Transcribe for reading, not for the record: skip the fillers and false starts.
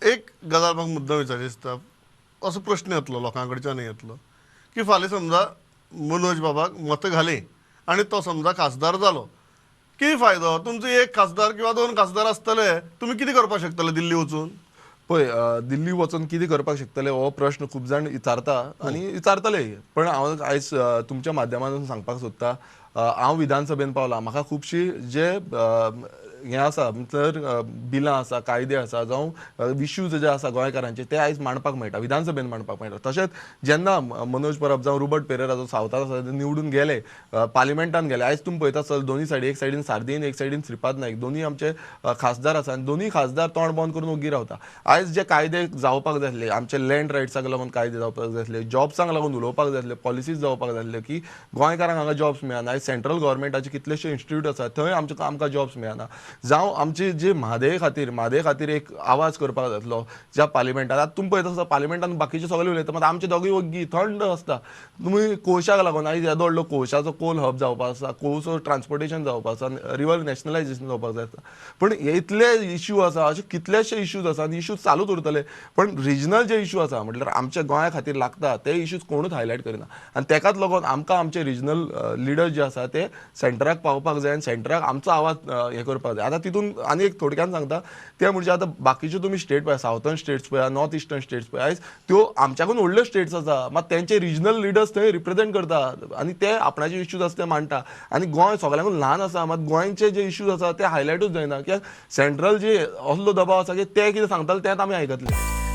एक गजाल म्हाका मुद्दम विचारची दिसता, असो प्रश्न येतलो लोकां कडच्यान येतलो की फाल्यां समजा मनोज बाबाक मतां घाली आनी तो समजा खासदार जालो, कितें फायदो? तुमचो एक खासदार किंवा दोन खासदार आसतले, तुमी कितें करपाक शकतले दिल्ली वचून? पळय, दिल्ली वचून कितें करपाक शकतले हो प्रश्न खूब जाण विचारता आनी विचारतले. पण हांव आयज तुमच्या माध्यमांतून सांगपाक सोदता, हांव विधानसभेन पावला, म्हाका खुबशी जे हें आसा तर बिलां आसा, कायदे आसा, जावं इश्यूज जे आसा गोंयकारांचे ते आयज मांडपाक मेळटा, विधानसभेन मांडपाक मेळटा. तशेंच जेन्ना मनोज परब जावं रुबर्ट पेरेरा जो सावथाक आसा ते निवडून गेले, पार्लिमेंटान गेले, आयज तुमी पळयता चल दोनी सायडी, एक सायडीन सार्दीन, एक सायडीन श्रीपाद नायक, दोनी आमचे खासदार आसा आनी दोनी खासदार तोंड बंद करून ओग्गी रावता. आयज जे कायदे जावपाक जाय आसले, आमचे लँड रायट्साक लागून कायदे जावपाक जाय आसले, जॉब्सांक लागून उलोवपाक जाय आसले, पॉलिसीज जावपाक जाय आसल्यो की गोंयकारांक हांगा जॉब्स मेळना. आयज सेंट्रल गव्हर्मेंटाचे कितलेशे इन्स्टिट्यूट आसा थंय आमकां जॉब्स मेळना. जावं आमचे जे म्हादय खातीर, म्हादय खातीर एक आवाज करपाक जातलो ज्या पार्लिमेंटान. आतां तुमी पळयता आसता पार्लिमेंटान बाकीचे सगळे उलयता, मात आमचे दोगूय ओग्गी थंड आसता. तुमी कोळशाक लागून आयज येदो व्हडलो कोळशाचो कोल हब जावपाक आसा, कोळसो ट्रान्सपोर्टेशन जावपाक आसा, रिवर नॅशनलायजेशन जावपाक जाय आसा. पण इतले इश्यू आसा, अशे कितलेशे इश्यूज आसा आनी इश्यूज चालूच उरतले. पण रिजनल जे इश्यू आसा म्हटल्यार आमच्या गोंया खातीर लागता ते इश्यूज कोणूच हायलायट करिना आनी तेकाच लागून आमकां आमचे रिजनल लिडर्स जे आसा ते सेंटराक पावपाक जाय आनी सेंटराक आमचो आवाज हें करपाक जाय. आतां तितून आनी एक थोडक्यान सांगता ते म्हणजे आतां बाकीच्यो तुमी स्टेट पळया, सावथर्न स्टेट्स पळया, नॉर्थ इस्टर्न स्टेट्स पळया, आयज त्यो आमच्याकून व्हडल्यो स्टेट्स आसा, मात तेंचे रिजनल लिडर्स थंय रिप्रेझेंट करता आनी ते आपणाचे इश्यूज आसा ते मांडटा. आनी गोंय सगळ्यांकून ल्हान आसा, मात गोंयचे जे इश्यूज आसा ते हायलायटूच जायना, कित्याक सेंट्रल जे असलो दबाव आसा की ते कितें सांगताले तेंच आमी आयकतले.